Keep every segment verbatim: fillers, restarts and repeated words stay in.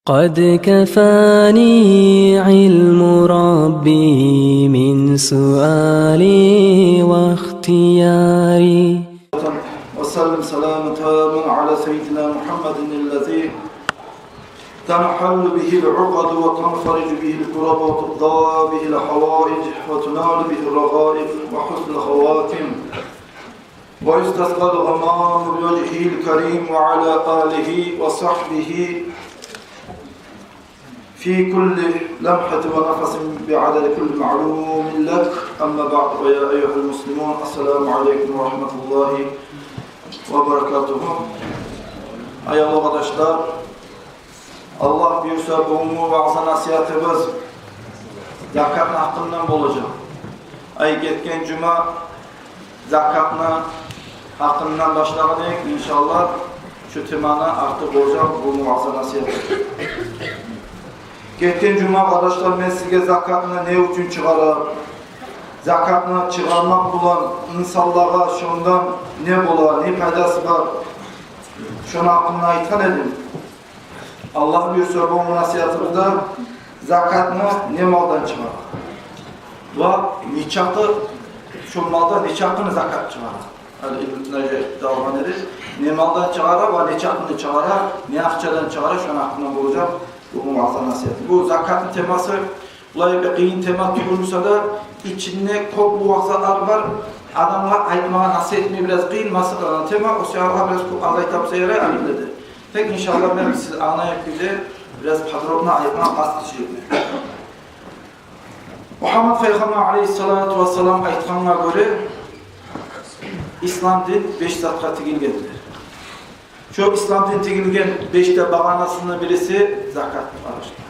قد كفاني علم ربي من سؤالي واختياري. وسلم سلاما تاما على سيدنا محمد الذي تنحل به العقد وتنفرج به الكرب وتقضى به الحوائج وتنال به الرغائب وحسن الخواتم ويستسقى الغمام بوجهه الكريم وعلى آله وصحبه في كل لمحة ونفس بعدد كل معلوم لك. أما بعد، ويا أيها المسلمون، السلام عليكم ورحمة الله وبركاته. Аявлу къардашлар, Аллагь буюрса, бугюнгю ваъза-насигьатыбыз закатны гьакъындан болажакъ. Ай, гетген жума закатны гьакъындан башлагъан эдик, иншааллагь, шу теманы артыкъ болажакъ бугюнгю ваъза-насигьат. Гетген жума, къардашлар, мен сизге закатны не учун чыгъара, закатны чыгъармакъ булан инсанлагъа шондан не бола, не пайдасы бар, шону гьакъында айтгъан эдим. Аллагь буюрса, бу насигьатыбызда закатны не малдан чыгъара ва нечакъы, шо малда нечакъыны закат чыгъара. Гьали Ибн Тайми де алгъан эди. Не малдан чыгъара ва нечакъыны чыгъара, не акъчадан чыгъара, шону гьакъында болажакъ бугюн ваъза-насигьат. Бу закатны темасы булай бир къыйын тема тюгюл буса да, ичинде кёп вакъиалар бар. Адамгъа айтмагъа насип этме бираз къыйын мас-, тема, о саялы бираз кёп аз айтамса ярай алимлер де. Тек, иншааллагь, мен сиз англайгъан кюйде бираз подробно айтмагъа къаст этежекмен. Мугьаммад пайхаммар алейгьиссалату вассалам айтгъангъа гёре, ислам дин беш затгъа тигилгендир. Шо ислам дин тигилген беш де багъанасыны бириси закат, къардашлар.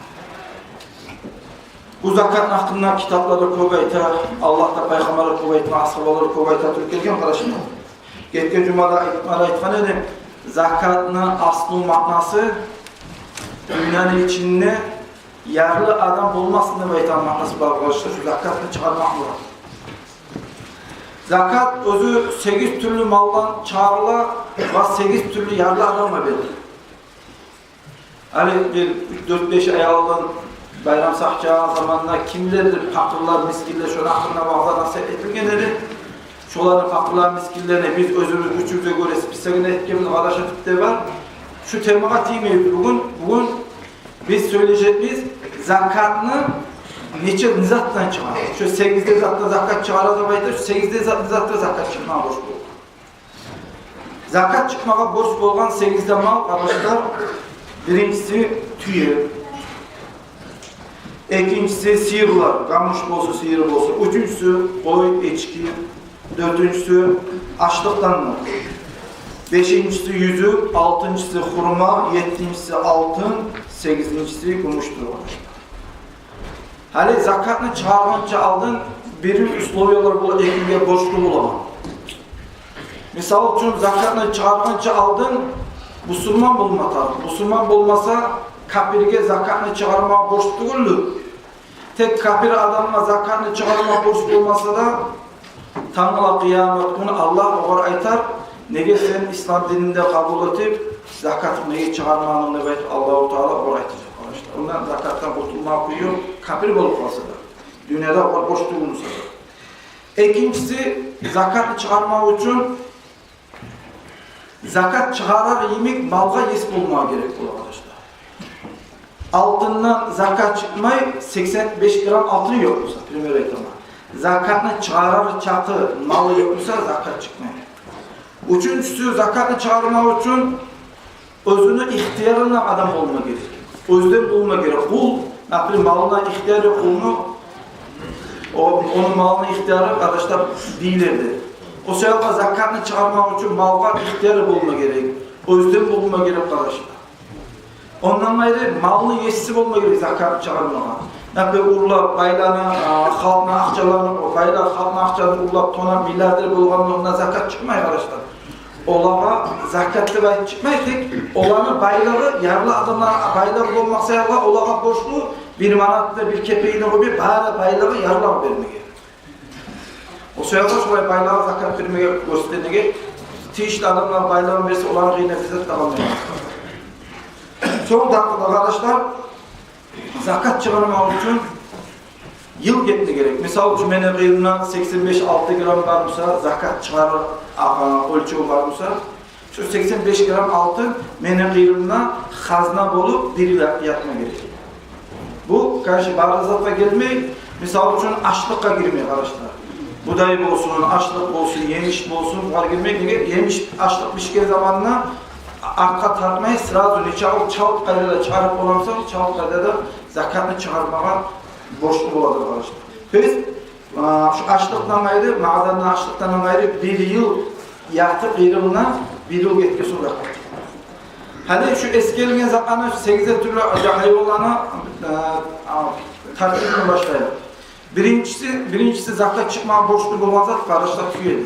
Бу закатны гьакъында китапларда кёп айта, Аллагь да, пайхаммар да кёп айтма, асгьабалар да кёп айта туруп гелген, къардашлар. Гетген жумада айтма да айтгъан эдим, закатны аслу маънасы дюньяны ичинде ярлы адам болмасын деп айтагъан маънасы бар, къардашлар, шу закатны чыгъармакъ булан. Закат оьзю сегиз тюрлю малдан чыгъарыла ва сегиз тюрлю ярлы адамгъа бериле. Гьали бир уьч, дёрт, беш ай алдын байрам сакъчагъан заманда кимлердир пакъырлар, мискинлер, шону гьакъында ваъза-насигьат этилген эди. Шоланы, пакъырлар, мискинлени биз оьзюбюз гючюбюз де гёре списогун этгенбиз, къардашлар, типде бар. Шу темагъа тиймейбиз бугюн. Бугюн биз сёйлежекбиз закатны нече затдан чыгъара. Шу сегиз де затдан закат чыгъара деп айта, шу сегиз де зат-, затдан закат чыкъмагъа борч болгъан. Закат чыкъмагъа борч болгъан сегиз де мал, къардашлар, биринчиси тюе, экинчиси сыйырлар, гамуш болсун, сыйыр болсун, уьчюнчюсю къой, эчки, дёртюнчюсю ашлыкъдан мал, бешинчиси юзюк, алтынчысы хурма, еттинчиси алтын, сегизинчиси гюмюшдюр. Гьали закатны чыгъаргъанча алдын бир условиялар бола, экинге борчлу бола. Мисал учун, закатны чыгъаргъанча алдын бусурман болма тарыкъ. Бусурман болмаса, капирге закатны чыгъарма борч тюгюлдюр. Тек капир адамгъа закатны чыгъарма борч болмаса да, тангала къыямат гюню Аллагь огъар айтар: «Неге сен ислам динни де къабул этип, закатны неге чыгъармадынг?» — деп айтып, Аллагьу Таала огъар айтажакъ, къардашлар. Ондан закатдан къутулма кюю ёкъ, капир болуп къалса да, дюньяда огъар борч тюгюл буса да. Экинчиси, закатны чыгъармакъ учун закат чыгъарар йимик малгъа ес болмагъа герек бола, къардашлар. Алтындан закат чыкъмай, сексен беш грамм алтыны ёкъ буса, пример айтаман. Закатны чыгъарар чакъы малы ёкъ буса, закат чыкъмай. Уьчюнчюсю, закатны чыгъармакъ учун оьзюню ихтиярында адам болма герек. Оьзден болма герек. Къул, например, малына ихтияр ёкъ къулну, о, ону малына ихтияры, къардашлар, бийлерде. О саялы закатны чыгъармакъ учун малгъа ихтияры болма герек. Оьзден болма герек, къардашлар. Ондан къайры, малны еси болма герек закатны чыгъармагъа. Например, урлап, байланы, а, халкъны акъчаларын, о, байлар халкъны акъчасын урлап, тонап, миллиардер болгъанда, ондан закат чыкъмай, къардашлар. Олагъа закат деп айтып чыкъмай, тек оланы байлыгъы, ярлы адамланы байлыгъы болмакъ саялы, олагъа борчлу бир манатны, бир кепегин къоймай, бары байлыгъы ярлыгъа бермеге. О саялы шолай байлыгъа закат бермеге гёрсетеген, тийишли адамлар байлыгъын берсе, оланы къыйнына бир зат да къалмай. Сонг да, къардашлар, закат чыгъармакъ учун йыл гетме герек. Мисал учун, мени къырыйымда сексен беш-алты грамм бар буса, закат чыгъарар, а, оьлчев бар буса, шо сексен беш грамм алтын мени къырыйымда хазна болуп бир йыл ятма герек. Бу, конечно, бары затгъа гелмей, мисал учун, ашлыкъгъа гирмей, къардашлар. Будай болсун, ашлыкъ болсун, емиш болсун, булар гирмей. Неге? Емиш, ашлыкъ бишген заманда артгъа тартмай, сразу нече алып, чалт къайда да чыгъарып боламысан, чалт къайда да закатны чыгъармагъа борчлу боладыр, къардашлар. То есть, а, шу ашлыкъдан къайры, магъадан ашлыкъдан къайры бир йыл ятып, къырыйымда бир йыл гетген сонг закат. Гьали шу эсгерилген затланы, шу сегиз де тюрлю гьайванланы, а, а, тартып башлайыкъ. Биринчиси, биринчиси закат чыкъмагъа борчлу болгъан зат, къардашлар, тюедир.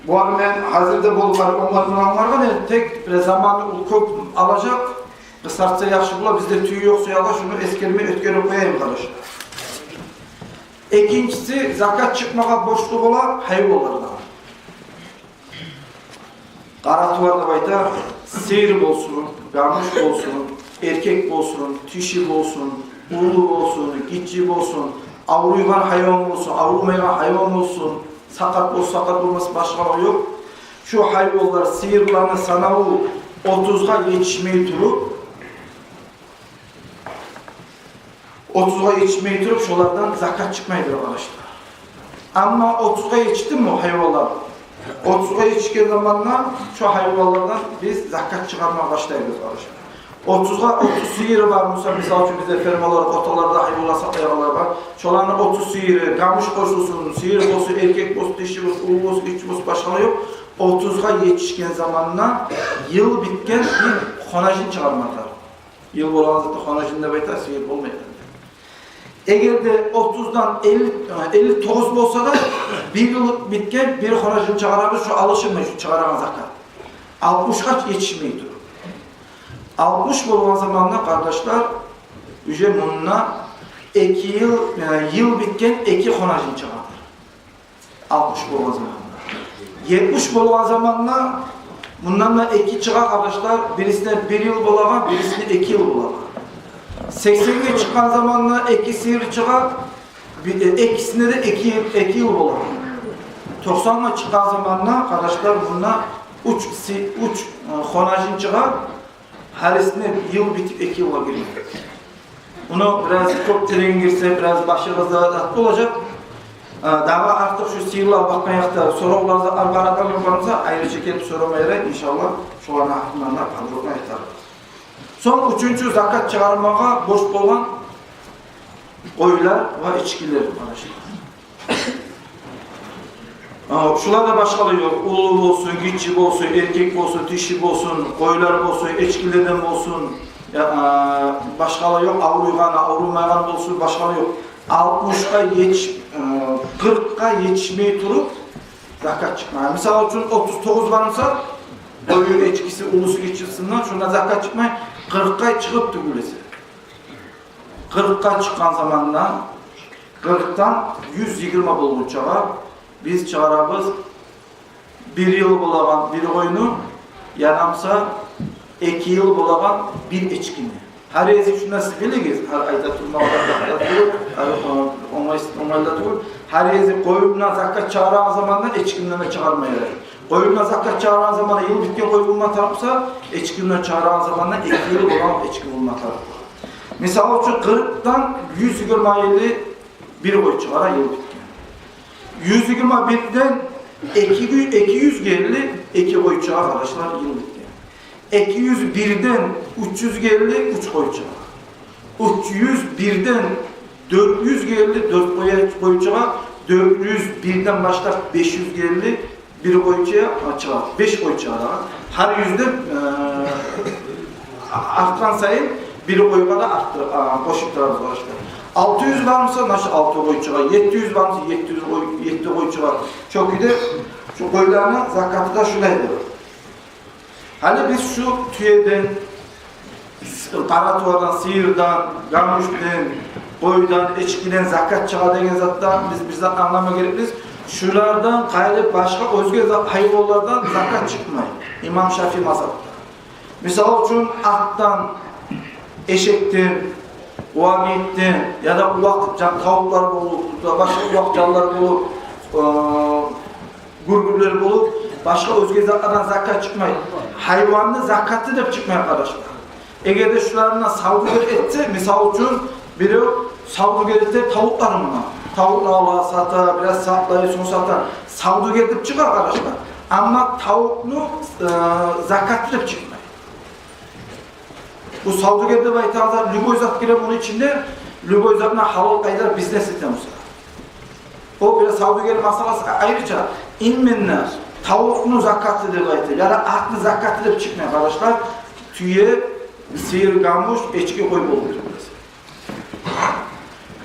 Булар мен гьазир де болуп бар, онлар булан баргъан, энни тек бираз заманны кёп алажакъ, къысгъартса яхшы бола, бизде тюе ёкъ саялы шуну эсгермей оьтгерип къояйым, къардашлар. Экинчиси, закат чыкъмагъа борчлу бола гьайванлардан. Къара тувар деп айта, сыйыр болсун, гамуш болсун, эркек болсун, тиши болсун, уллу болсун, гиччи болсун, авруйгъан гьайван болсун, аврумайгъан гьайван болсун, сакъат болсун, сакъат болмасын, башгъалыгъы ёкъ. Шу гьайванлар, сыйырланы санаву отузгъа етишмей туруп, отузгъа етишмей туруп, шолардан закат чыкъмайдыр, къардашлар. Амма отузгъа етишдими гьайванлар? Отузгъа етишген заманда шо гьайванлардан биз закат чыгъарма башлайбыз, къардашлар. Отузгъа, отуз сыйыры бар буса, мисал учун, бизде фермалар, къоталарда гьайванлар сакълайгъанлар бар. Шоланы отуз сыйыры, гамуш къошулсун, сыйыр болсун, эркек болсун, тиши болсун, уллу болсун, гиччи болсун, башгъалыгъы ёкъ. Отузгъа етишген заманда йыл битген бир хонажин чыгъарма тарыкъ. Йыл болгъан затны хонажин деп айта, сыйыр болмай. Эгер де отуздан элли, элли тогъуз болса да, бир йыл битген бир хонажин чыгъарабыз, шо алышынмай, шо чыгъарагъан закат. Алтмышгъа етишмей туруп. Алтмыш болгъан заманда, къардашлар, уже мунда эки йыл, э, йыл битген эки хонажин чыгъа. Алтмыш болгъан заманда. Етмиш болгъан заманда мундан да эки чыгъа, къардашлар, бирисине бир йыл болагъан, бирисине эки йыл болагъан. Сексенге чыкъгъан заманда эки сыйыр чыгъа, би-, э, экисине де эки, эки йыл болагъан. Токъсангъа чыкъгъан заманда, къардашлар, мунда уьч си-, уьч, э, хонажин чыгъа, гьарисине йыл битип эки йылгъа гирген. Муну бираз кёп терен гирсе, бираз башыгъызда зат болажакъ. А, дагъы артыкъ шу сыйырлар бакъгъан якъда соравлар, затлар бар адамлар бар буса, айрыча гелип сорамагъа ярай, иншаллагь, шоланы гьакъындан да подробно айтарбыз. Сонг уьчюнчю закат чыгъармагъа борч болгъан къойлар ва эчкилер, къардашлар. А, шулар да башгъалыгъы ёкъ. Уллу болсун, гиччи болсун, эркек болсун, тиши болсун, къойлар болсун, эчкилерден болсун, я, а, башгъалыгъы ёкъ, авруйгъаны, аврумайгъаны болсун, башгъалыгъы ёкъ. Алтмышгъа етиш-, э, къыркъгъа етишмей туруп закат чыкъмай. Мисал учун, отуз тогъуз бар буса, къою, эчкиси, уллусу, гиччисинден, шунда закат чыкъмай, къыркъгъа чыгъып тюгюл эсе. Къыркъгъа чыкъгъан заманда, къыркъдан юз йигирма болгъунчагъа биз чыгъарабыз бир йыл болагъан бир къойну, яда буса эки йыл болагъан бир эчкини. Гьар език, шуну сиз билигиз, гьар айта турмагъа да тюгюл, гьар, о-, онгай, онгай да тюгюл. Гьар език къоюндан закат чыгъарагъан заманда эчкинден де чыгъарма ярай. Къоюндан закат чыгъарагъан заманда йыл битген къой болма тарыкъ буса, эчкинден чыгъарагъан заманда эки йыл болагъан эчки болма тарыкъ. Мисал учун, къыркъдан юз йигирма гелди бир къой чыгъара йыл битген. Юз йигирма бирден эки, эки юз гелди, эки къой чыгъа, къардашлар, йыл битген. Эки юз бирден уьч юз гелди, уьч къой чыгъа. Уьч юз бирден дёрт юз гелди, дёрт къой, къой чыгъа. Дёрт юз бирден башлап беш юз гелди, бир къой чыгъа, чыгъа, беш къой чыгъа дагъы. Гьар юзден, э, артгъан сайын бир къойгъа да артдыр-, а, къошуп турабыз, къардашлар. Алты юз бар буса, значит, алты къой чыгъа. Етти юз бар буса, етти юз къой, етти къой чыгъа. Шо кюйде шу къойланы закаты да шулайдыр. Гьали биз шу тюеден, къара тувардан, сыйырдан, гамушдан, къойдан, эчкиден закат чыгъа деген затдан биз бир зат англама герекбиз. Шулардан къайры башгъа, оьзге зат, гьайванлардан закат чыкъмай. Имам Шафии мазгьабда. Мисал учун, атдан, эшекден, вагитден, яда улакъ жан-, тавукълар болуп, башгъа улакъ жанлар болуп, э, гюргюрлер болуп, башгъа оьзге затлардан закат чыкъмай. Гьайванны закаты деп чыкъмай, къардашлар. Эгер де шулардан савдюгер этсе, мисал учун, бирев савдюгер эте тавукъларындан. Тавукъну ала, сата, бираз сакълай, сонг сата. Савдюгер деп чыгъа, къардашлар. Амма тавукъну, э, закаты деп чыкъмай. Бу савдюгер деп айтагъан зат, любой зат гире муну ичинде, любой затны гьалал къайда бизнес этеген буса. О бир савдюгер масъаласы айрыча. Именно тавукъну закаты деп айтып, яда атны закаты деп чыкъмай, къардашлар, тюе, сыйыр, гамуш, эчки, къой болуп тура.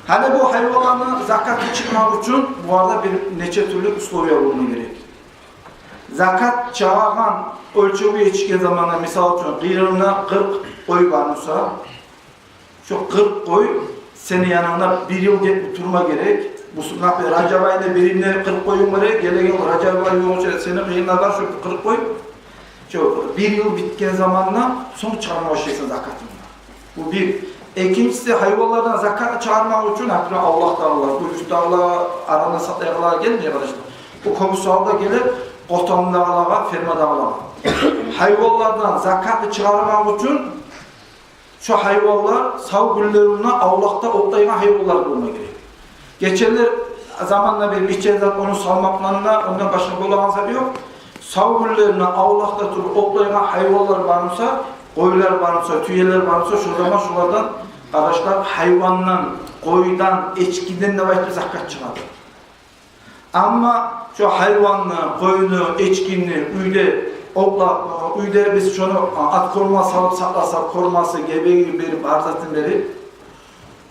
Гьали бу гьайванланы закаты чыкъмакъ учун буларда бир нече тюрлю условия болма герек. Закат чыгъарагъан оьлчевге етишген заманда, мисал учун, къырыйынгда къыркъ къой бар буса, шо къыркъ къой сени янынгда бир йыл гетип турма герек. Бусурман, например, Ражаб айны биринде къыркъ къоюнг бар эди, гелеген йыл Ражаб ай болгъунча сени къырыйынгда бар шо къыркъ къой. Шо бир йыл битген заманда сонг чыгъарма башлайсан закатынгны. Бу бир. Экинчиси, гьайванлардан закатны чыгъармакъ учун, например, авлакъдагъылар, бу юртдагъылар, арада сакълайгъанлар гелмей, къардашлар. Бу кёбюсю гьалда геле къотандагъылагъа, фермадагъылагъа. Гьайванлардан закатны чыгъармакъ учун шо гьайванлар сав гюнлеринде авлакъда отлайгъан гьайванлар болма герек. Гечелер заманда бир биче зат, ону салмакъларында, ондан башгъа болагъан зат ёкъ. Сав гюнлеринде авлакъда туруп отлайгъан гьайванлар бар буса, къойлар бар буса, тюелер бар буса, шо заман шолардан, къардашлар, гьайвандан, къойдан, эчкиден деп айтып закат чыгъады. Амма шо гьайванны, къойну, эчкини уьйде, окъла-, уьйде биз шону откормагъа салып сакъласакъ, кормасы, гебегин берип, гьар затын берип,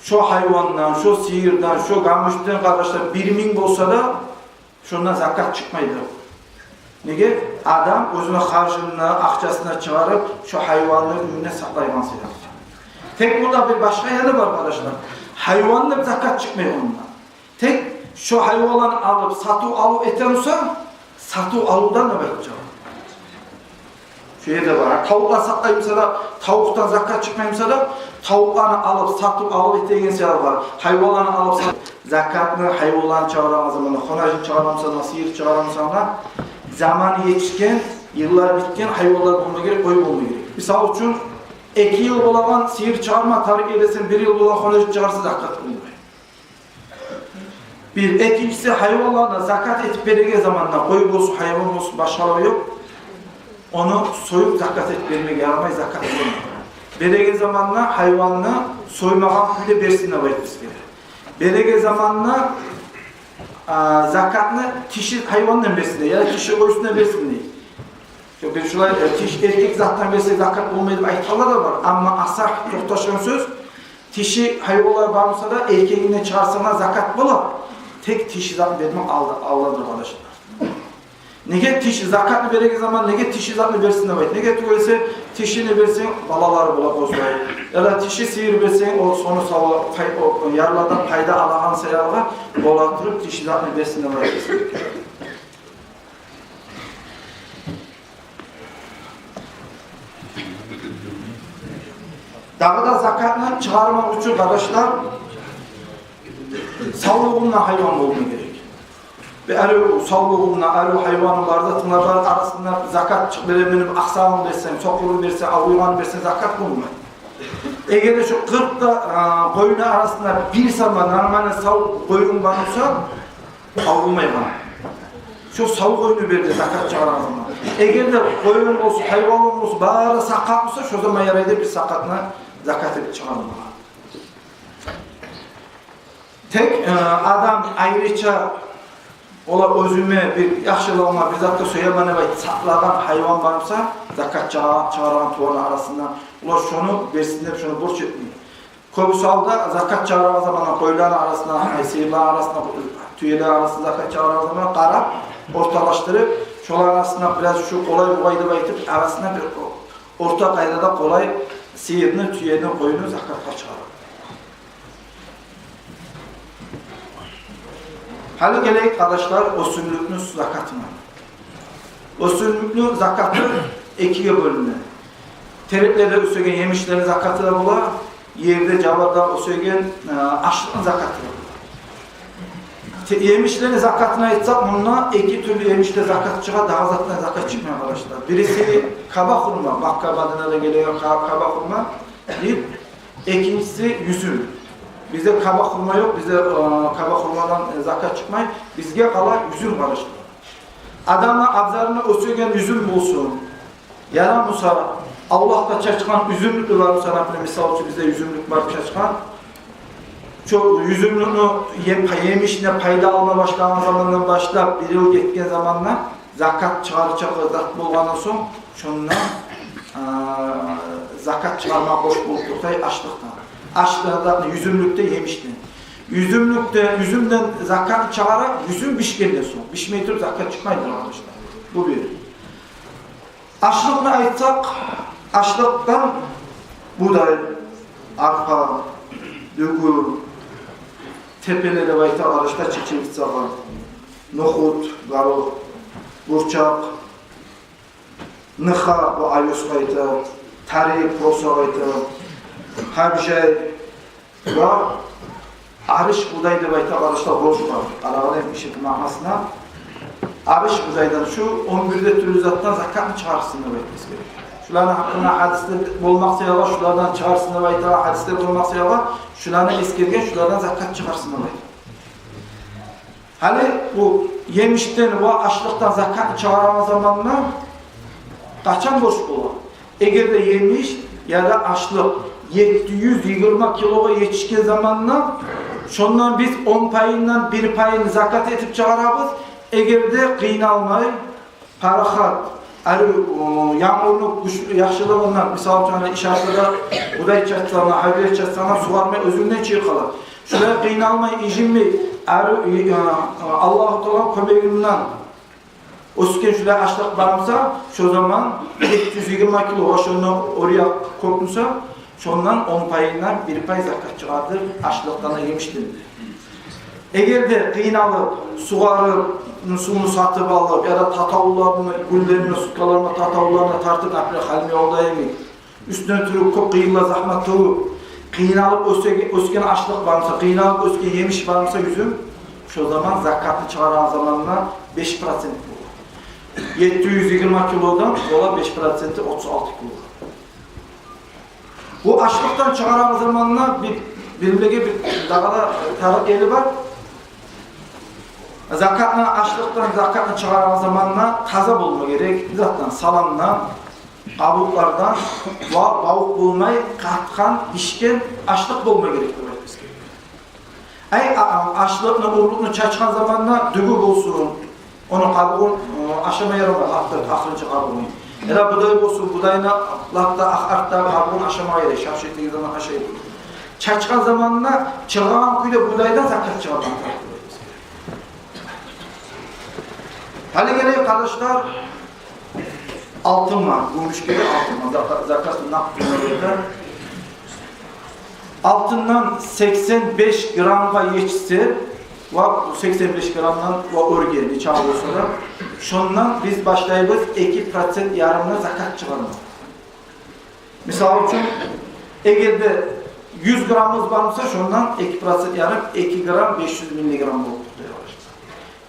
шо гьайвандан, шо сыйырдан, шо гамушдан, къардашлар, бир минг болса да, шондан закат чыкъмайды. Неге? Адам оьзюню харжын да, акъчасын да чыгъарып, шо гьайванны уьюнде сакълайгъан саялы. Тек мунда бир башгъа яны бар, къардашлар. Гьайван деп закат чыкъмай ондан. Тек шо гьайванланы алып, сатыв-алыв этеген буса, сатыв-алывдан да бетче. Шо ерде бар. Тавукълар сакълай буса да, тавукъдан закат чыкъмай буса да, тавукъланы алып, сатыв-алыв этеген саялы бар. Гьайванланы алып, сатыв. Закатны гьайванланы чыгъарагъан заманда, хонажын чыгъарагъан буса, сыйыр чыгъарагъан буса, заманы етишген, йыллар битген гьайванлар болма герек, къой болма герек. Мисал учун, эки йыл болагъан сыйыр чыгъарма тарыкъ эди десенг, бир йыл болагъан хонажын чыгъарса, закат болмай. Бир. Экинчиси, гьайванларына закат этип береген заманда, къой болсун, гьайван болсун, башгъалар ёкъ, ону союп закат этип бермеге ярамай, закат болмай. Береген заманда гьайванны соймагъан кюйде берсин деп айтып бизге. Береген заманда, а, закатны тиши гьайвандан берсин дей, яда тиши къойсундан берсин дей. Шо бир шулай, э, тиш-, эркек затдан берсе закат болмай деп айтгъанлар да бар. Амма асахь, токъташгъан сёз, тиши гьайванлар бар буса да, эркегинден чыгъарсанг да закат бола. Тек тиши затны бермек алда-, алдандырып, къардашлар. Неге тиши, закатны береген заман, неге тиши затны берсин деп айт? Неге тюгюл эсе, тишини берсенг, балалары бола къозлай. Яда тиши сыйыр берсенг, о сону савла-, пай-, о ярлардан пайда алагъан саялы бола туруп, тиши затны берсин деп айт. Дагъы да закатны чыгъармакъ учун, къардашлар, савлугъунда гьайван болма герек. Бир арив савлугъунда, арив гьайваны бар, затынгны бар арасында закат чыгъ-, беремен деп, акъсагъын берсенг, сокъурун берсенг, авруйгъанын берсенг, закат болмай. Эгер де шо къыркъ да, а, къоюну арасында бир сама нормальный сав къоюнг бар буса, аврумайгъан. Шо сав къоюну бер де закат чыгъарагъан заман. Эгер де къоюнг болсун, гьайванынг болсун, бары сакъат буса, шо заман ярайды бир сакъатны закат этип чыгъармагъа. Тек, э, адам айрыча, олар оьзюме бир яхшылыгъыма бир затгъа сояман деп айтып сакълагъан гьайван бар буса, закат чыгъа-, чыгъарагъан туварны арасында, олар шону берсин деп, шону борч этмей. Кёбюсю гьалда закат чыгъарагъан заманда къойланы арасына, ай, сыйырланы арасына, тюелени арасына закат чыгъарагъан заманда къарап, орталашдырып, шоланы арасына бираз шу къолай бугъай деп айтып, арасына бир о-, орта къайдада къолай сыйырны, тюени, къойну закатгъа чыгъара. Гьали гелейик, къардашлар, оьсюмлюкню закатына. Оьсюмлюкню закаты экиге бёлюне. Тереклерде оьсеген емишлени закаты да бола, ерде, жаварда оьсеген, э, ашлыкъны закаты да бола. Те-, емишлени закатына айтсакъ, мунда эки тюрлю емишде закат чыгъа, дагъы затдан закат чыкъмай, къардашлар. Бириси каба хурма, Макка, Мадинада гелеген ка-, каба хурма, бир, экинчиси юзюм. Бизде каба хурма ёкъ, бизде, э, каба хурмадан, э, закат чыкъмай. Бизге къала юзюм, къардашлар. Адамны абзарында оьсеген юзюм болсун, яда буса авлакъда чачгъан юзюмлюк бар буса, например, мисал учун, бизде юзюмлюк бар чачгъан. Шо юзюмлюкню ем-, емишине пайда алма башлагъан замандан башлап, бир йыл гетген заманда, закат чыгъарчакъы зат болгъандан сонг, шондан, а, закат чыгъарма борч болуп токътай ашлыкъдан. Ашлыкъдан, юзюмлюкден, емишден. Юзюмлюкден, юзюмден закат чыгъара юзюм бишгенден сонг. Бишмей туруп закат чыкъмайдыр, къардашлар. Бу бир. Ашлыкъны айтсакъ, ашлыкъдан будай, арпа, дюгюр, тепеле деп айта, къардашлар, чечевицагъа, нохут, горох, бурчакъ, ныха, бу овёс айта, тарек, просо айта, гьабжай, ва арыш будай деп айта, къардашлар, рожь бар. Къарагъан эдим ишитип маънасына. Арыш будайдан, шу он бир де тюрлю затдан закатны чыгъарырсың деп айтмасы герек. Шуланы гьакъында гьадислер болмакъ саялы, шулардан чыгъарырсың деп айтагъан гьадислер болмакъ саялы, шуланы эсгерген, шулардан закат чыгъарырсың деп айта. Гьали бу емишден ва ашлыкъдан закатны чыгъарагъан заманда къачан борч бола? Эгер де емиш яда ашлыкъ етти юз йигирма килогъа етишген заманда, шондан биз он пайындан бир пайын закат этип чыгъарабыз. Эгер де къыйналмай, парахат, ари, о, янгурну гюч-, яхшылыгъындан, мисал учун, ишарсыда будай чачсанг, гьабжай чачсанг, сугъармай оьзюнден чыгъып къала. Шулай къыйналмай, инжинмей, ари, э, Аллагьу Тааланы кёмегинден оьсген шулай ашлыкъ бар буса, шо заман етти юз йигирма кило, ва шондан оьрге кёп буса, шондан он пайындан бир пай закат чыгъардыр, ашлыкъдан да, емишден де. Эгер де къыйналып, сугъарып, сувну сатып алып, яда татавулланы, гюллерин, суткаларын, татавулларын тартып, например, Халимбекавулда йимик, уьстюне туруп, кёп къыйынлар, загьмат тёгюп, къыйналып оьсеге-, оьсген ашлыкъ бар буса, къыйналып оьсген емиш бар буса, юзюм, шо заман закатны чыгъарагъан заманда беш процент бола. Етти юз йигирма килодан бола беш проценти, отуз алты кило. Бу ашлыкъдан чыгъарагъан заманда бир, билмеге бир дагъы да тарыкъ ери бар. Закатны, ашлыкъдан закатны чыгъарагъан заманда таза болма герек затдан, саламдан, къабукълардан ва бавукъ болмай, къатгъан, бишген ашлыкъ болма герек деп айтмасы герек. Ай, а, а, ашлыкъны, урлукъну чачгъан заманда дюгю болсун, ону къабугъун, э, ашама ярамай, артда, ахырынчы къабугъун. Яда будай болсун, будайны лап да ах-, артдагъы къабугъун ашама ярай, шапши этеген заман ашай. Чачгъан заманда чыгъагъан кюйде будайдан закат чыгъармагъа тарыкъ. Гьали гелейик, къардашлар, алтынман, гюмюшге де алтынман, зака-, закатун накъд деп айта. Алтындан сексен беш граммгъа етишсе, ва сексен беш граммдан ва оьрге, нечакъы болса да, шондан биз башлайбыз эки процент ярымны закат чыгъарма. Мисал учун, эгер де юз граммыбыз бар буса, шондан эки процент ярым, эки грамм беш юз миллиграмм болуп токътай, къардашлар.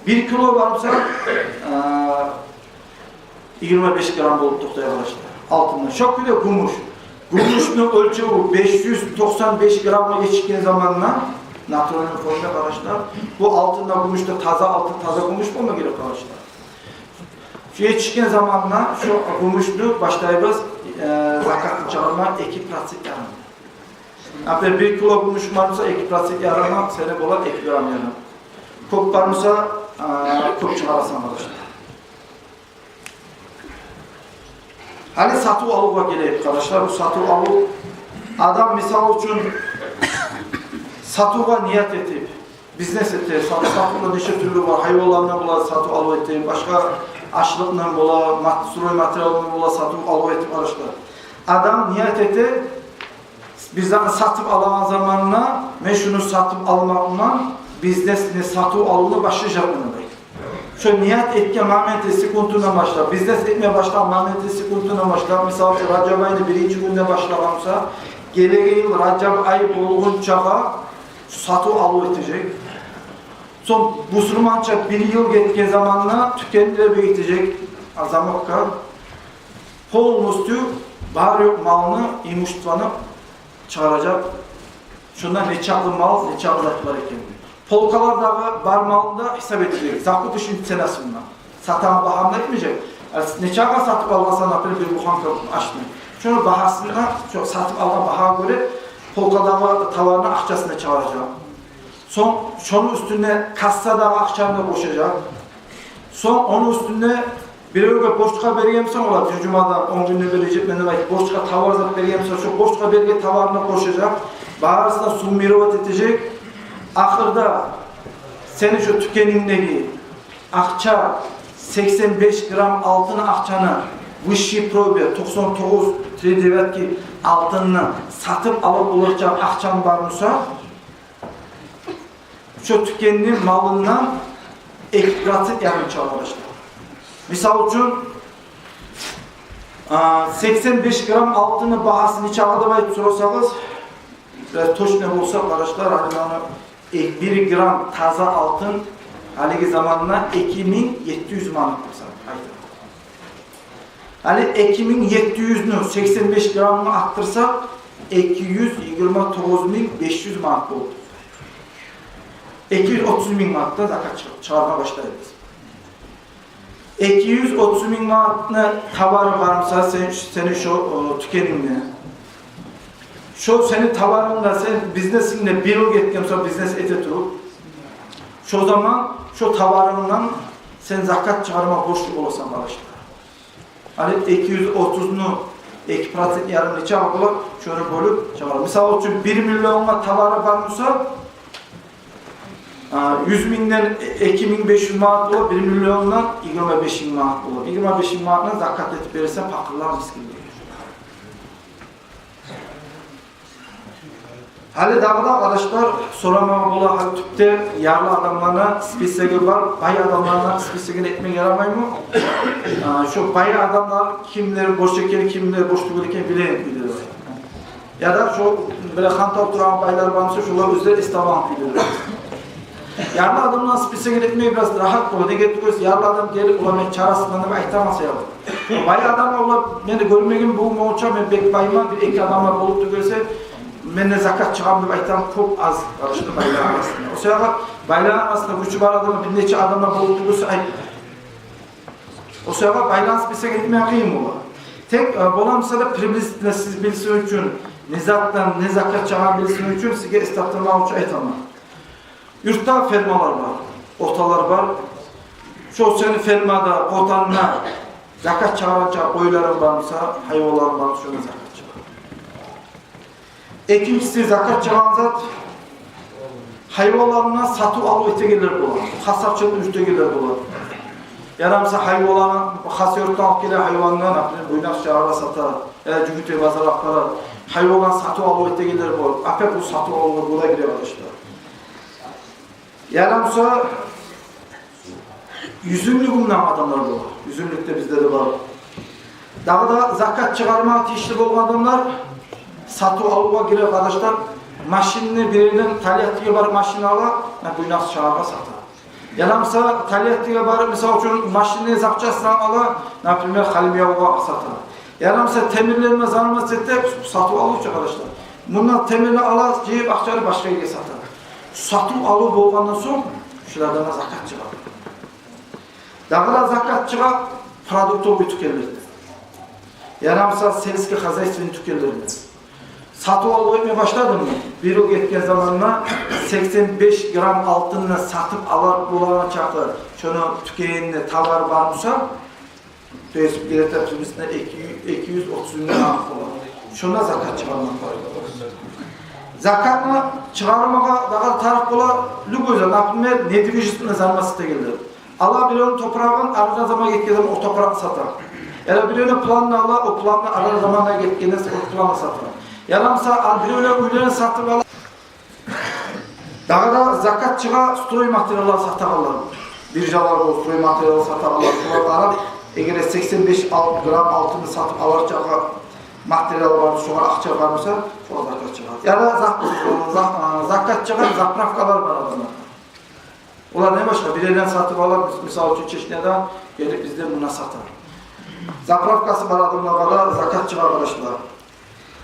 Бир кило бар буса, э, йигирма беш грамм болуп токътай, къардашлар. Алтындан. Шо кюйде гюмюш. Гюмюшню оьлчеви беш юз токъсан беш граммгъа етишген заманда, натуральный форма, къардашлар, бу алтын да, гюмюш де таза алтын, таза гюмюш болма герек, къардашлар. Шу етишген заманда шу гюмюшню башлайбыз, э, закатын чыгъарма эки процент ярым. Например, бир кило гюмюш бар буса, эки процент ярымы сени бола эки грамм ярым. Кёп бар буса, э, кёп чыгъарасан, къардашлар. Гьали сатыв-алывгъа гелейик, къардашлар. Бу сатыв-алыв, адам, мисал учун, сатывгъа ният этип, бизнес эте, сатыв-алывда нече тюрлю бар, гьайванлардан бола сатыв-алыв эте, башгъа ашлыкъдан бола, мат-, строй материалдан бола сатыв-алыв этип, къардашлар. Адам ният эте, бир затны сатып алагъан заманда, мен шуну сатып алмакъман, бизнесни, сатыв-алывну башлажакъман деп. Шо ният этген моменти, секундундан башлап, бизнес этме башлагъан моменти, секундундан башлап, мисал учун, Ражаб айны биринчи гюнюнден башлагъан буса, гелеген йыл Ражаб ай болгъунчагъа сатыв-алыв этежек. Сонг бусурманча бир йыл гетген заманда тюкенни де бегитежек, замокъгъа. Полностью бар-ёкъ малны, имуществону чыгъаражакъ. Шунда нечакъы мал, нечакъы зат бар экен. Полкалардагъы бар малны да гьисап этежек. Закупочный ценасын да, сатагъан багьаны да этмежек. Э, нечакъы сатып алгъансан, например, бир буханка ашны, шону багьасын да, шо сатып алгъан багьагъа гёре полкадагъы товарны акъчасын да чыгъаражакъ. Сонг шону уьстюне кассадагъы акъчаны да къошажакъ. Сонг ону уьстюне биревге борчгъа берген бусанг, олар бир жумадан, он гюнден бережекмен деп айтып, борчгъа товар зат берген бусанг, шо борчгъа берген товарны къошажакъ. Барысын да суммировать этежек. Ахырда сени шо тюкенингдеги акъча, сексен беш грамм алтын акъчаны, высшей пробы, токъсан тогъуз три девятки алтынны сатып алып болажакъ акъчанг бар буса, шо тюкенни малындан эки процент ярым чыгъа, къардашлар. Мисал учун, а, сексен беш грамм алтынны багьасы нечакъы деп айтып сорасагъыз, бираз точно болса, къардашлар, гьали муна, э, бир грамм таза алтын гьалиги заманда эки минг етти юз манат деп айтаман. Гьали эки минг етти юзню сексен беш граммгъа арттырсакъ, эки юз йигирма тогъуз минг беш юз манат болду. Эки юз отуз минг манатдан закат чыгъар-, чыгъарма башлайбыз. Эки юз отуз минг манатны товарынг бар буса, сен, сени шо, о, тюкенингде, шо сени товарынгда, сен бизнесингде бир йыл гетген сонг бизнес эте туруп, шо заман шо товарынгдан сен закат чыгъарма борчлу боласан, къардашлар. Гьали эки юз отузну эки процент ярым нечакъы бола, шону бёлюп чыгъар. Мисал учун, бир миллионгъа товары бар буса, а, юз мингден эки минг беш юз манат бола, бир миллиондан йигирма беш минг манат бола. Йигирма беш минг манатны закат этип бересен пакъырлар, мискинлеге. Гьали дагъы да, къардашлар, сорамагъа бола, гьали тюпде ярлы адамланы списоги бар, бай адамланы списогин этмеге ярамаймы? А, шо бай адамлар кимлер борч экен, кимлер борч тюгюл экен билейик, билейик. Яда шо бир хантав турагъан байлар бар буса, шолар оьзлер эс алып билелер. Ярлы адамланы списогин этмеге бираз рагьат бола. Неге тюгюл эсе, ярлы адам гелип, олар мен чарасызман деп айтаман саялы. Бай адамлар, олар мени гёрмегенмен болгъунча, мен бек байман, бир-эки адамлар болуп тюгюл эсе, менден закат чыгъамы деп айтагъан кёп аз, къардашлар, байлар арасында. О саялы байлар арасында гючю бар адамлар, бир нече адамлар болуп тюгюл эсе, айып. О саялы байланы списогин этмеге къыйын бола. Тек, э, бола буса да, приблизительно сиз билсин учун, не затдан не закат чыгъагъанын билсин учун сизге эс тапдырмакъ учун айтаман. Юртда фермалар бар, оталар бар. Шо сени фермада, отангда закат чыгъарагъан къойларынг бар буса, гьайванларынг бар буса, шондан закат чыгъар. Экинчиси, закат чыгъагъан зат, гьайванларындан сатыв-алыв этегенлер бола, къасапчылыкъ юрютегенлер бола. Яда буса гьайванланы хас ёртдан алып геле, гьайванны, например, Буйнакск шагьаргъа сата, яда Жюгютей базаргъа апара. Гьайванланы сатыв-алыв этегенлер бола. Опять бу сатыв-алывгъа бола гире, къардашлар. Яда буса юзюмлюк унагъан адамлар бола. Юзюмлюк де бизде де бар. Дагъы да закат чыгъармагъа тийишли болгъан адамлар сатыв-алывгъа гире, къардашлар. Машинни биревден Тольяттиге барып машин ала, Буйнакск шагьаргъа сата. Яда буса Тольяттиге барып, мисал учун, машинни запчастьларын ала, например, Халимбекавулгъа сата. Яда буса темирлени заниматься эте, сатыв-алыв учун, къардашлар. Мундан темирни ала, жыйып акъчаны башгъа ерге сата. Сатыв-алыв болгъандан сонг шулардан да закат чыгъа. Дагъы да закат чыгъа продуктовый тюкенлерден. Яда буса сельский хозяйственный тюкенлерден. Сатыв-алыв этме башладынгмы? Бир йыл гетген заманда сексен беш грамм алтынны сатып алар болагъан чакъы, шону тюкенинде товар бар буса, то есть где-то приблизительно эки, эки юз отуз минг манат бола. Шонда закат чыгъармакъ бар. Закатны чыгъармагъа дагъы тарыкъ бола любой зат, например, недвижимостьну заниматься этегенлер. Ала биревню топурагъын, арада заман гетген заман о топуракъны сата. Яда биревню планын ала, о планны арада заман гетгенден сонг о планны сата. Яда буса, а, биревню уьйлерин сатып ала. Дагъы да закат чыгъа стройматериаллар сатагъанлар. Биржалар болуп, строй материал сатагъанлар, шолар къарап, эгер де сексен беш ал-, грамм алтынны сатып алар чакъы материал бар, шогъар акъча бар буса, шогъар закат чыгъар. Яда зак-, зак-, закат чыгъар заправкалар бар адамлар. Олар не башгъа? Бир ерден сатып ала, мис-, мисал учун, Чечнядан гелип бизде муна сата. Заправкасы бар адамлагъа да закат чыгъар, къардашлар.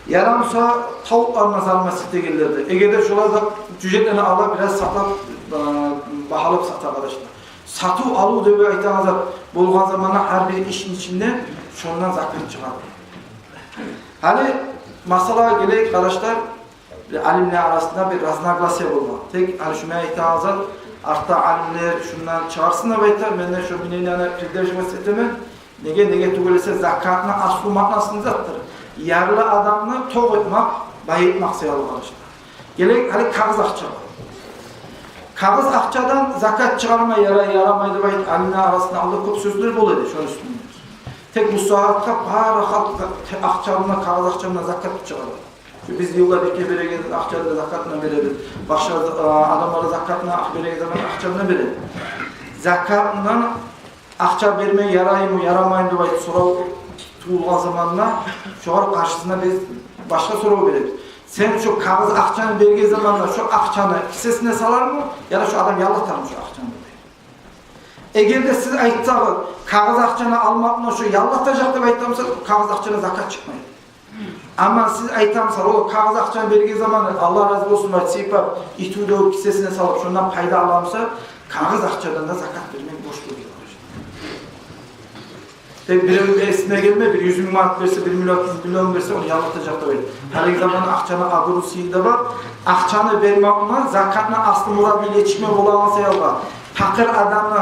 Ярамаса, тавукъларына зарма сетегенлер де. Эгер де шолар да жюжетлени ала, бираз сатып, э, багьалап сата, къардашлар. Сатыв-алыв деп айтагъан зат болгъан заманда гьар бир ишни ичинде шондан закат чыгъар. Гьали масъалагъа гелейик, къардашлар. Алимлер арасында бир разногласие болгъан. Тек гьали шу мен айтагъан зат, артда алимлер шундан чыгъарсын деп айта, мен де шо мнениени придерживаться этемен. Неге, неге тюгюл эсе, закатны аслу маънасы не затдыр? Ярлы адамны токъ этмек, бай этмек саялы, къардашлар. Гелейик гьали кагъыз акъчагъа. Кагъыз акъчадан закат чыгъарма ярай, ярамай деп айтып, алимлер арасында алда кёп сёзлер бола эди шону уьстюнде. Тек бу сагьатгъа бары халкъ акъчадан, кагъыз акъчадан закат чыгъара. Шу биз йылда бирге береген акъчаны да закатына беребиз. Башгъа, э, адамлар да закатына акъ-, береген заман акъчасына беребиз. Закатындан акъча берме яраймы, ярамаймы деп айтып сорав тувулгъан заманда, шогъар къаршысына биз башгъа сорав беребиз. Сен шу кагъыз акъчаны берген заманда шу акъчаны кисесине салармы, яда шу адам яллатармы шу акъчаны? Эгер де сиз айтсагъыз, кагъыз акъчаны алмакъ булан шу яллатажакъ деп айтса, кагъыз акъчадан закат чыкъмай. Амма сиз айтамысыз, о кагъыз акъчаны берген заманы, Аллагь рази болсун, бай сыйпап, итивде кисесине салып, шондан пайда аламыса, кагъыз акъчадан да закат бермек борчлу. Тек биревню эсине гелме, бир юз минг манат берсе, бир миллион, бир миллион берсе, ону яллатажакъ деп айта. Гьалиги заман акъчаны абуру, сыйы да бар. Акъчаны бермек булан закатны аслу мурадына етишме болагъан саялгъа, пакъыр адамны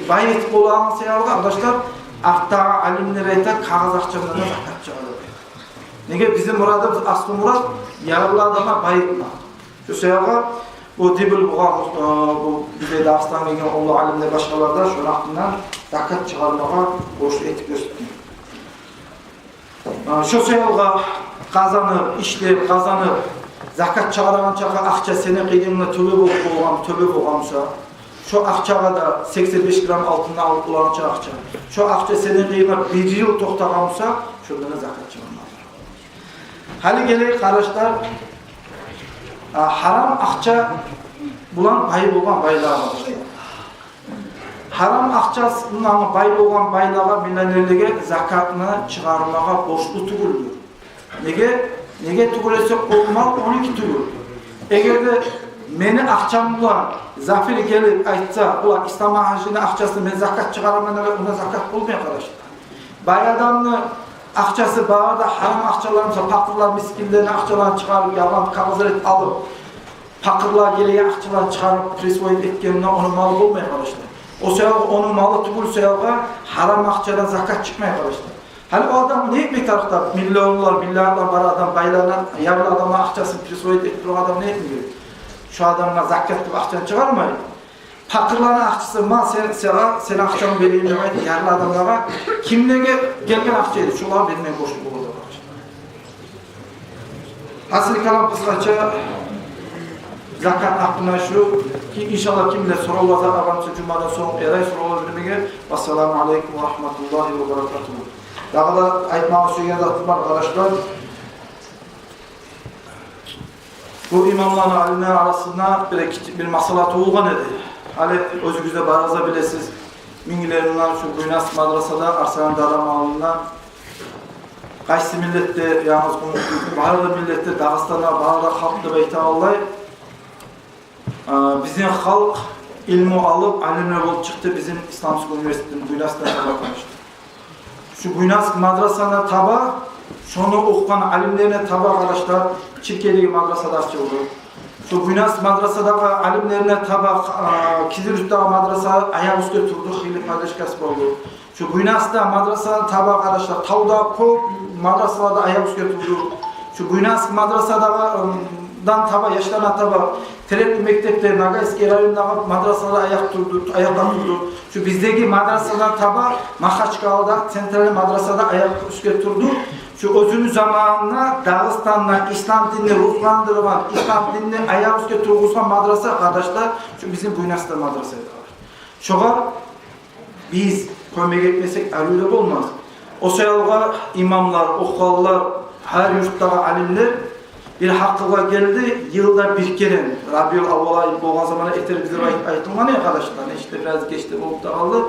бай этип болагъан саялгъа, къардашлар, артдагъы алимлер айта, кагъыз акъчадан да закат чыгъара. Неге, бизин мурадыбыз, аслу мурад, ярлы адамны бай этмек. Шо саялгъа бу Дибл бугъар, э, бу бизге Дагъыстангъа гелген уллу алимлер, башгъалар да шону гьакъында закат чыгъармагъа борчлу этип гёрсетген. Э, шо саялгъа къазанып, ишлеп, къазанып, закат чыгъарагъан чакъы акъча сени къырыйынгда тёбе болуп болгъан, тёбе болгъан буса, шо акъчагъа да, сексен беш грамм алтынны алып болагъан чакъы акъча, шо акъча сени къырыйынгда бир йыл токътагъан буса, шондан да закат чыгъармагъа. Гьали гелейик, къардашлар, а, гьарам акъча булан бай болгъан байлагъа, къардашлар. Гьарам акъчасындан бай болгъан байлагъа, миллионерлеге закатны чыгъармагъа борчлу тюгюлдюр. Неге? Неге тюгюл эсе, о мал онуки тюгюл. Эгер де мени акъчам булан Зафир гелип айтса, улан, Исламгьажини акъчасын мен закат чыгъараман деп, онда закат болмай, къардашлар. Бай адамны акъчасы бар да, гьарам акъчаларын, мисал, пакъырлар, мискинлени акъчаларын чыгъарып, ялгъан кагъыз этип алып, пакъырлагъа гелеген акъчаларын чыгъарып, присвоить этгенинден ону малы болмай, къардашлар. О саялгъа, ону малы тюгюл саялгъа, гьарам акъчадан закат чыкъмай, къардашлар. Гьали о адам не этмек тарыкъ да, миллионлар, миллиардлар бар адам, байланы, ярлы адамны акъчасын присвоить этип тургъан адам не этмек герек? Шо адамгъа закат деп акъчаны чыгъармай. Пакъырланы акъчасы, ма, сен, сагъа, сени акъчангны берейим деп айтып, ярлы адамлагъа, кимлеге гелген акъча эди, шолагъа бермеге борчлу бола деп акъча. Гьасили калам, къысгъача закат гьакъында шу. Ки, иншаллагь, ким биле, соравлар да алгъанча жумадан сонг ярай соравлар бермеге. Вассаламу алейкум ва рагьматуллагьи ва баракатугьу. Дагъы да айтмагъа сюеген затым бар, къардашлар. Бу имамланы, алимлени арасында бир эки, бир масъала тувулгъан эди. Гьали оьзюгюз де барыгъыз да билесиз, Мингилеринде, шу Буйнакск мадрасада, Арсанны дарамалында, къайсы миллетде, янгыз къумукъ, бары да миллетде, Дагъыстанда бары да халкъ деп айта алай. А, бизин халкъ илму алып, алимлер болуп чыкъды бизин исламский университетден, Буйнакскдан таба, къардашлар. Шу Буйнакск мадрасаны таба, шону охугъан алимлерине таба, къардашлар, Чиркейдеги мадраса да ачылды. Шу Буйнакск мадрасадагъы алимлерине таба, а, Кизилюртдагъы мадраса аякъ уьстге турду, хыйлы поддержкасы болду. Шу Буйнакскда мадрасаны таба, къардашлар, тавда кёп мадрасалар да аякъ уьстге турду. Шу Буйнакск мадрасадагъы, ым, дан таба, яшларына таба, Терекли мектепде, Ногайский райондагъы мадрасалар аякъ турду, аякъда турду. Шу биздеги мадрасадан таба Махачкъалада, центральный мадрасада аякъ уьстге турду. Шу оьзюню заманында Дагъыстанда ислам динни ругьландыргъан, ислам динни аякъ уьстге тургъузгъан мадраса, къардашлар, шу бизин Буйнакскда мадраса эди. Шогъар биз кёмек этмесек, арив де болмас. О саялы имамлар, охугъанлар, гьар юртдагъы алимлер бир гьакъылгъа гелди, йылда бир керен, Рабиул аввал ай болгъан заманда этербиз деп айт-, айтылгъан эди, къардашлар. Нечик де бираз геч де болуп да къалды.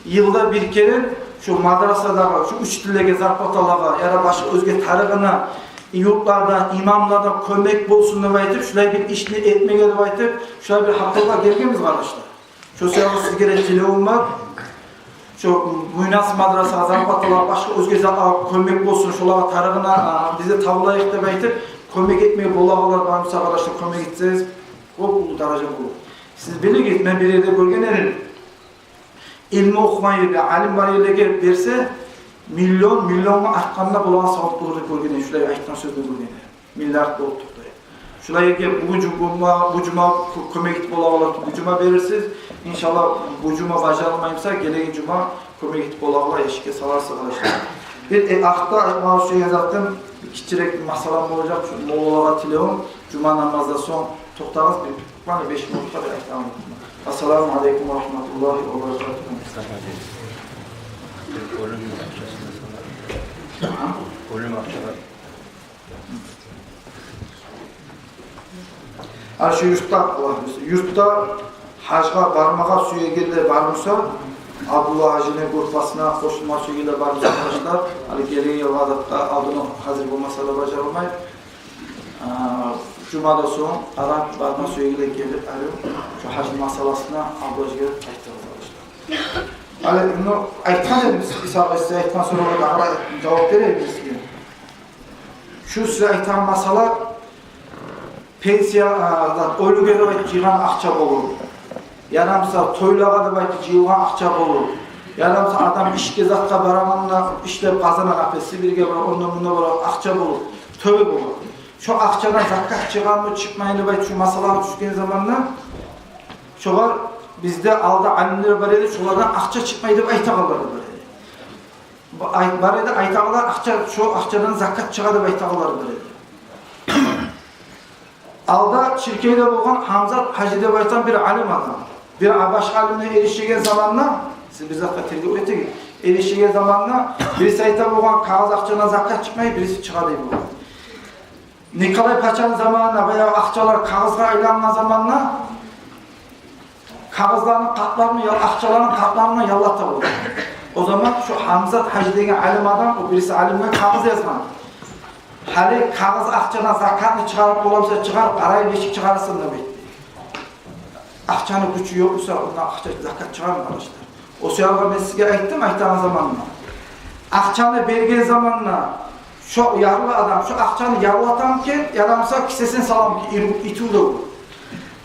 Йылда бир керен шо мадрасадагъы шо учительлеге, зарплаталагъа, яда башгъа оьзге тарыгъына юртлардан, имамлардан кёмек болсун деп айтып, шулай бир ишни этмеге деп айтып, шулай бир гьакъылгъа гелгенбиз, къардашлар. Шо саялы сизге де тилевюм бар. Шо Муйнас мадрасагъа, зарплаталагъа, башгъа оьзге затлагъа кёмек болсун, шолагъа тарыгъына, а, биз де табылайыкъ деп айтып, кёмек этмеге болагъанлар бар буса, къардашлар, кёмек этсегиз, кёп уллу даража болур. Сиз билигиз, мен бир ерде гёрген эдим. Илму охугъан ерге, алим бар ерлеге берсе, миллион, миллионгъа артгъанына болагъан савап болур деп гёрген эдим, шулай айтгъан сёзню гёрген эдим. Миллиард болуп токътай. Шулай ерге бугюн жу-, бугюн жума, бу жума кё-, кёмек этип болагъанлар, бу жума берерсиз. Иншаллагь, бу жума бажарылмай буса, гелеген жума кёмек этип болагъанлар, эшикге саларсыз, къардашлар. Бир, э, ахырда айтмагъа сюеген затым, гиччирек масъала болажакъ, шу моллалагъа тилевюм, жума намаздан сонг токътагъыз, бир, буквально беш минутгъа бир айтаман. Ассаламу алейкум ва рагьматуллагьи ва баракатугьу. Оьлюм акъчасына салар. Оьлюм акъчагъа. Гьали шу юртда, Аллагь буюрса, юртда гьажгъа бармагъа сюегенлер бар буса, Абдуллагь гьажини группасына къошулма сюегенлер бар буса, къардашлар, гьали гелеген йылгъа затгъа алдын гьазир болмаса да бажарылмай. А, жумадан сонг адам барма сюегенлер гелип, гьали шу гьажны масъаласына Абдуллагь гелип къайтдыргъыз, къардашлар. Гьали, ну, айтгъан эдим, Иса агъай, сиз айтгъан соравгъа дагъы жавап берейим сизге. Шу сиз айтгъан масъала пенсия, а, да, оьлюге деп айтып жыйгъан акъча болур. Яда буса тойлагъа деп айтып жыйылгъан акъча болур. Яда буса адам ишге, затгъа барагъанда, ишлеп къазанагъан, апеси бирге барагъан, онда-мунда барагъан акъча болур. Тёбе болур. Шо акъчадан закат чыгъамы, чыкъмаймы деп айтып, шу масъалагъа тюшген заманда, шогъар бизде алда алимлер бар эди, шолардан акъча чыкъмай деп айтагъанлар да бар эди. Ба-, ай-, бар эди, айтагъанлар, акъча, шо акъчадан закат чыгъа деп айтагъанлар бар эди. Алда Чиркейде болгъан Гьамзат гьажи деп айтагъан бир алим адам. Бир а-, башгъа алимлер эришеген заманда, сиз бир затгъа тергев этигиз, эришеген заманда бириси айта болгъан, кагъыз акъчадан закат чыкъмай, бириси чыгъа дей болгъан. Николай пачаны заманында баягъы акъчалар кагъызгъа айлангъан заманда, кагъызланы къапларын, я-, акъчаланы къапларын яллата болгъан. О заман шо Гьамзат гьажи деген алим адам, о бириси алимге кагъыз язгъан. Гьали кагъыз акъчадан закатны чыгъарып боламыса, чыгъар, къарайым нечик чыгъарасан деп айтды. Акъчаны гючю ёкъ буса, ондан акъча, закат чыгъармы, къардашлар? О саялы мен сизге айтдым, айтагъан заманда. Акъчаны берген заманда шо ярлы адам шо акъчаны яллатамы экен, яда буса кисесине саламы экен, ир-, итив де бола.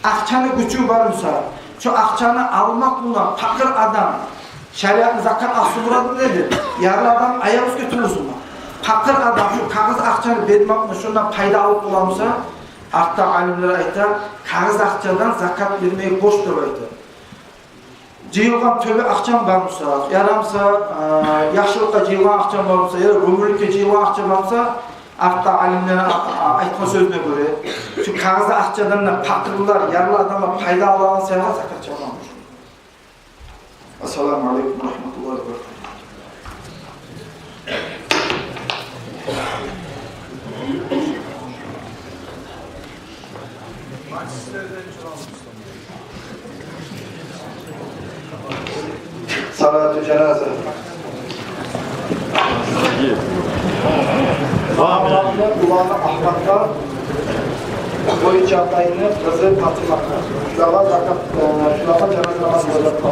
Акъчаны гючю бар буса, шо акъчаны алмакъ булан пакъыр адам шариатны закат асулу бурадыр деди. Ярлы адам аякъ уьстге тургъузма. Пакъыр адам шо кагъыз акъчаны бермек булан шондан пайда алып боламыса, артда алимлер айта, кагъыз акъчадан закат бермеге борч деп айта. Жыйылгъан тёбе акъчанг бар буса, яда буса, а, яхшылыкъгъа жыйылгъан акъчанг бар буса, яда гёмюрлюкге жыйылгъан акъчанг бар буса, артда алимлени а-, а-, айтгъан сёзюне гёре, шу кагъыз акъчадан да пакъырлар, ярлы адамлар пайда алагъан саялы закат чыгъармагъа борчлу. Ассаламу алейкум ва рагьматуллагьи ва баракатугь. Салату жаназа. Уланы Агьматгъа, Къойчакъайны къызы Патимагъа. Шулагъа закат, э, шулагъа жаназа намаз къылажакъ.